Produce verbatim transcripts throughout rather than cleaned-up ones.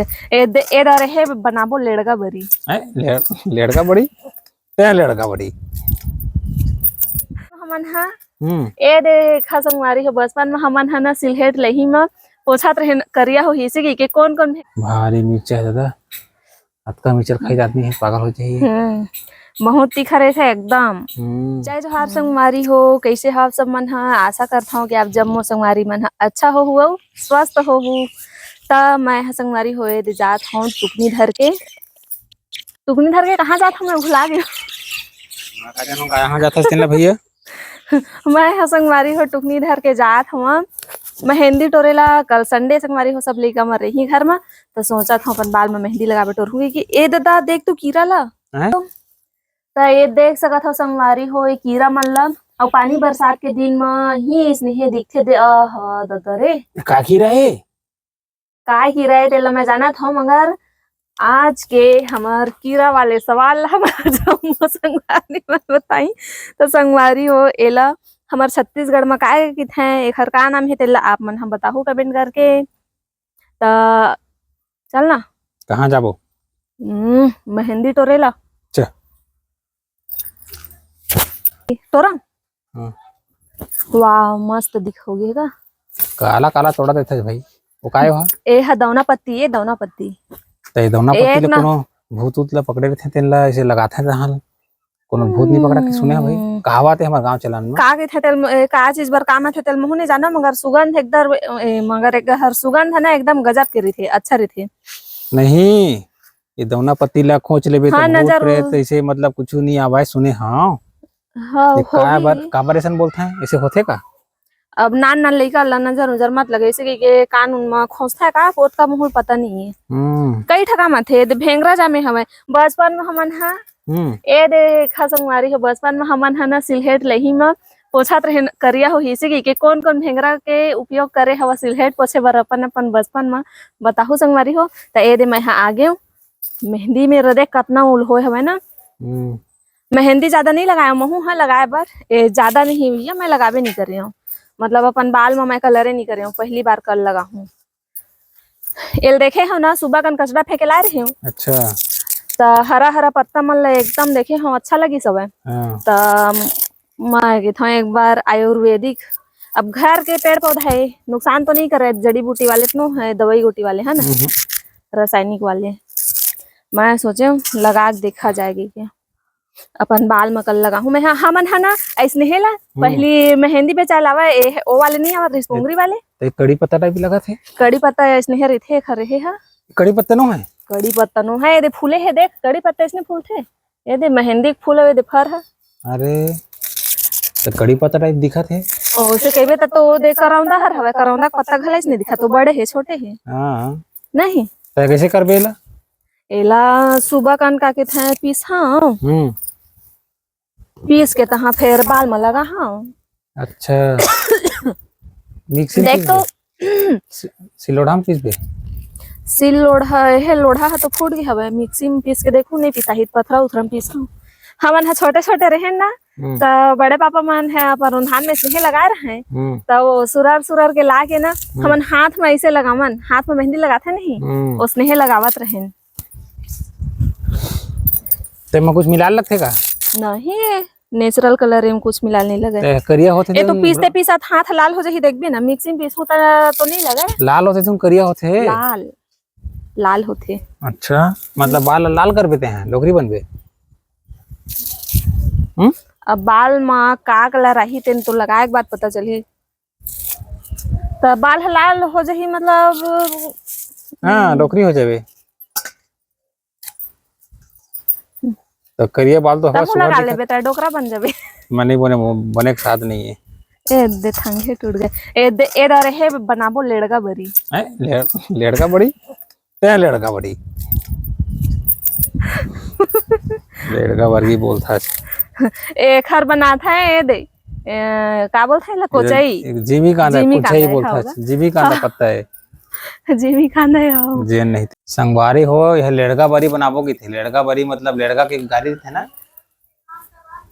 ए दे, ए दे रहे बनाबो लेड़गा बरी। हैं? ले-, लेड़गा बरी? ते लेड़गा बरी। हमन हा हम्म। ए देखा संगवारी हो, बचपन में हमन हा ना सिलहेट लही में पोछत रहे न, करिया हो हिसे की के कौन कौन भे- भारी मिर्चा है दादा, अतका मिर्चा खाई आदमी है, पागल हो जाही। हम्म, बहुत तीखा रहे थे एकदम। हम्म। जय जोहार संगवारी हो, कैसे हो आप सब मन हा? आशा करता हूँ कि आप जम्मो संगवारी मन हा अच्छा हो हुआ, स्वस्थ हो हु। त मैं हा संगवारी हो ए दे जात हूँ टुकनी धर के। टुकनी धर के कहाँ जात हूँ मैं भुला गई। कहाँ जात हस तेन ला भैया? मैं हा संगवारी हो टुकनी धर के जात हूँ मेहंदी टोरे ला। कल संडे संगवारी हो, सब लइका मन रही घर में, तो सोचत हूँ अपन बाल में मेहंदी लगाबे टोरहूँ कि ए ददा देख तू कीरा ला। हैं? त ये देख सकत हो संगवारी हो, ये कीरा मन ला, अउ पानी बरसात के दिन म ही इसने दिखथे दे। आहा ददा रे, का कीरा हे? का कीरा हे तेला मैं जानत हूँ, मगर आज के हमर कीरा वाले सवाल ला हमर जम्मो संगवारी मन बताई। तो संगवारी हो, एला हमर छत्तीसगढ़ म काय किथे, एखर का नाम हे, तेला आप मन हम बताहू कमेंट करके। त चल ना। कहाँ जाबो? हम्म, मेहंदी टोरे ला। च। तोरन? हाँ। वाह, मस्त दिख हो गए का? काला काला तोड़ा देथे भाई। वो काय हो? ए हा दौना पत्ती, ए दौना पत्ती। त ए दौना पत्ती एक ले ना कोनो भूत उत ला पकड़े रथे, तेन ला ऐसे लगाथे तहां। कोनो भूत नहीं पकड़ा के सुने हो भाई? हम्म। कहावत है हमारे गांव चलन में। का के थे तेल म-, ए, का चीज बर काम आथे तेल महू नहीं जाना, मगर सुगंध एकदम, ए, मगर एक हर सुगंध है ना, एकदम गजब के रथे, अच्छा रथे। नहीं, ये दौना पत्ती ला खोंच लेबे हाँ, त भूत नजर प्रेत ऐसे मतलब कुछ नहीं आवाज सुने। हाँ। हाँ, ये काबर, होही। काबर ऐसन बोलथे? ऐसे होथे का? अब नान नान लइका ला नजर उजर मत लगे, ऐसे कहिके कान उन म खोंचथे का, ओतका महू ल पता नहीं है। हम्म। कई ठका म थे, दे भेंगरा जामे हवय। बचपन म हमन हा, हम्म। ए दे खा संगवारी हो, बचपन म हमन हा ना सिलहेट लही म पोछत रहे न, करिया हो हिसे कहिके कौन कौन भेंगरा के उपयोग करे हवा सिलहेट पोछे बर अपन अपन बचपन म बताहू संगवारी हो। त ए दे मैं हा आ गेव। मेहंदी में रदे कतना उल होए हवय ना। हम्म। मेहंदी ज्यादा नहीं लगाया, महू हा लगाए बर, ए, ज्यादा नहीं हुई है, मैं लगाबे नहीं कर रही हूँ। मतलब अपन बाल में मैं कलरे नहीं कर रही हूँ, पहली बार कल लगा हूँ। एल देखे हो ना, सुबह कन कचरा फेंके ला रही हूँ। अच्छा। त हरा हरा पत्ता मन ला एकदम देखे हो, अच्छा लगी सब है। हाँ। त मैं कहिथंव एक बार आयुर्वेदिक, अब घर के पेड़ पौधा है, नुकसान तो नहीं करे, जड़ी बूटी वाले तो नो है, दवाई गोटी वाले है ना, हम्म। रासायनिक वाले। मैं सोचे लगा के देखा जाएगी क्या, अपन बाल म कल लगा हूँ मैं। हाँ, हमन हा ना ऐसने हे ला, हम्म। पहली मेहंदी बेचाय लावा, ए, ओ वाले नहीं आवत रहिस, पोंगरी वाले। ते कड़ी पत्ता टाइप लगा थे। कड़ी पत्ता ऐसने हे रहिथे, खरे हे हा। कड़ी पत्ता नो है? कड़ी पत्ता नो है, ये दे फूले हे, देख, कड़ी पत्ता ऐसने फूल थे। ये दे मेहंदी के फूल, ये दे फर है। अरे, तो कड़ी पत्ता टाइप दिखत हे। ओ, उसे कहबे त तो दे करौंदा हर हवे, करौंदा के पत्ता घले नहीं दिखा, तो बड़े हे, छोटे हे। हाँ। नहीं। तो कैसे करबे एला? एला सुबह कान का के थे पीस हाँ। हम्म। पीस के तहाँ फेर बाल में लगा हाँ। अच्छा। मिक्सी में देख पीस तो दे। सि-, सिलोढ़ा में पीस दे। सिल लोढ़ा, हे लोढ़ा ह तो फूट गए हवे, मिक्सी में पीस के देखू, नहीं पिसाही, पथरा उथरा में पीसू। हमन ह छोटे छोटे रहे ना, हम्म। त बड़े पापा मन ह अपन धान में सिंहे लगाए रहे, हम्म। त वो सुरर सुरर के ला के ना, हम्म। हमन हाथ में ऐसे लगावन, हाथ में मेहंदी लगाथे नहीं, हम्म। ओसने हे लगावत रहे। ते में कुछ मिलाल लगथे का? नहीं, नेचुरल कलर में कुछ मिलाल नहीं लगे। ए, करिया होथे ए, तो तेन पीसते पीसत हाथ लाल हो जाही, देखबे ना, मिक्सी में पीसू त तो नहीं लगे। लाल होथे तेन करिया होथे। लाल, लाल होथे। अच्छा, मतलब बाल लाल करबे ते हैं, डोकरी बनबे? हम्म? अब बाल मा का कलर आही तेन तो लगाए के बाद पता चलही। त बाल ह लाल हो जाही, मतलब हाँ, डोकरी हो जाबे। तो करिया बाल तो हवा तब सुबह लगा निकल- लेबे, त डोकरा बन जाबे। मैं नहीं बने, बने के साथ नहीं है। ए दे, थंगे टूट गए। ए दे, ए दे, हे बनाबो लेड़गा बरी। हैं? ले-, लेड़गा बरी? ते लेड़गा बरी। लेड़गा बरी बोलता है। एखर बनात है, ए दे। ए, का बोलत है ला? कोचई। ए, जिमी कांदा, जिमी कोचई कांदा है, बोलत है। हाँ। जिमी कांदा हाँ। पत्ता है। जिमी कांदा है, हाँ। जेन नहीं। संगवारी हो, यह लेड़गा बरी बनाबो की थे। लेड़गा बरी मतलब लेड़गा के गारी थे ना?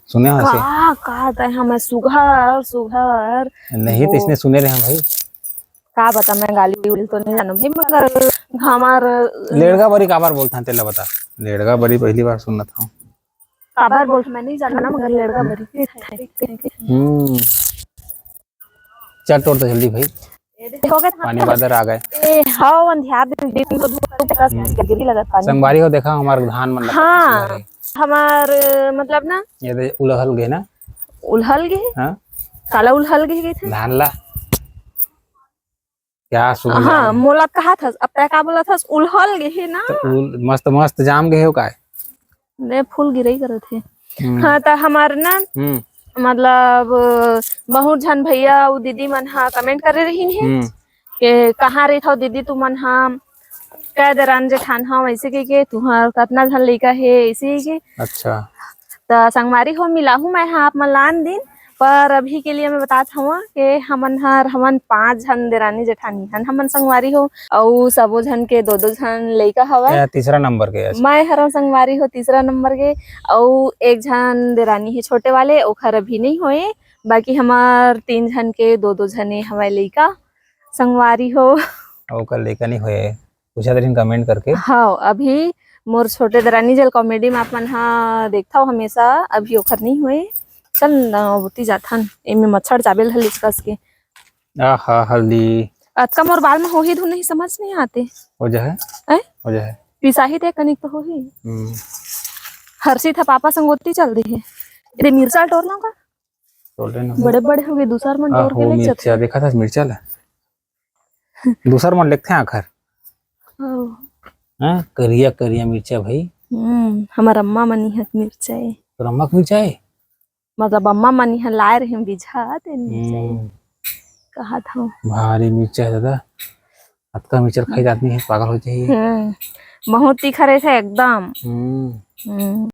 सुने हो से? का, का तय हमें सुघर, सुघर। नहीं, तो ओ। इसने सुने रहे हैं भाई। का बता, मैं गाली उली तो नहीं जानूं भाई, मगर हमार लेड़गा बरी काबर बोलथन तेला बता। लेड़गा बरी पहली बार सुनत हूँ। काबर बोल, मैं नहीं जानना, मगर लेड़गा बरी के थे। हम्म। चल तोड़ तो जल्दी भाई, हो गए पानी बादर आ गए। ए, हाँ, अंधियार दिन, दिन को धूप का हम्म। गिरी लगत पानी। संगवारी हो, देखा हमार धान मन ला हाँ, हमार, मतलब ना, ये दे उलहल गए ना। उलहल गए? हाँ। काला उलहल गए, गए थे? धान ला। क्या सुन हाँ, मोला कहा था, अब तय का बोला था, उलहल गए ना। तो उल-, मस्त, मस्त जाम गए हो काय? ने फूल गिरई करत हे। हम्म। हाँ, त हमार ना, हम्म। मतलब, बहुत झन भैया अउ दीदी मन हा comment करे रहिन हे हम्म। के कहाँ रहिथव दीदी तुमन हा, कै दरान जेठान हा, वैसे कह के तुहार कतना झन लइका हे, ऐसे ही के। अच्छा। त संगवारी हो, मिलाहू मैं हा आप मन लान दिन, पर अभी के लिए मैं बतात हूँ कि हमन हर, हमन पांच झन देरानी जेठानी हन, हमन संगवारी हो, अउ सबो झन के दो दो झन लइका हवय। ए, तीसरा नंबर के है। मैं हरव संगवारी हो तीसरा नंबर के, अउ एक झन देरानी हे छोटे वाले, ओखर अभी नहीं होए, बाकी हमार तीन झन के दो दो झने हवय लइका संगवारी हो। ओकर लइका नहीं होए, पूछा तरीन comment करके। हाँ, अभी मोर छोटे देरानी जल comedy में आप मन हा देखथव हमेशा, अभी ओखर नहीं होए। चल न, ओती जाथन, एमे मच्छर चाबेल हल इसकस के। आहा, हल्दी। अतका मोर बाल में होही धुन नहीं, समझ नहीं आते। हो जाए। हैं? हो जाए। पिसाही ते कनिक तो होही। हम्म। हर्षित ह पापा संग ओती चल दी है। एदे मिर्चा टोर लाऊं का? टोर लेना। बड़े बड़े हो गए, दूसर मन टोर के आहो, ले मिर्चा चलते। देखा था मिर्चा ला। दूसर मन लेते हैं आखर। ओ। हैं? करिया करिया मिर्चा भाई। हम्म, हमार अम्मा मनी हक मिर्चा है। तोर अम्मा के मिर्चा है? मतलब अम्मा मन इहाँ लाए रहिन बीजा, तेन मिर्चा हम्म। कहत हूँ। भारी मिर्चा है दादा, अतका मिर्चा खाई त आदमी है पागल हो जाही। हम्म, बहुत तीखा रहिथे एकदम। हम्म। हम्म।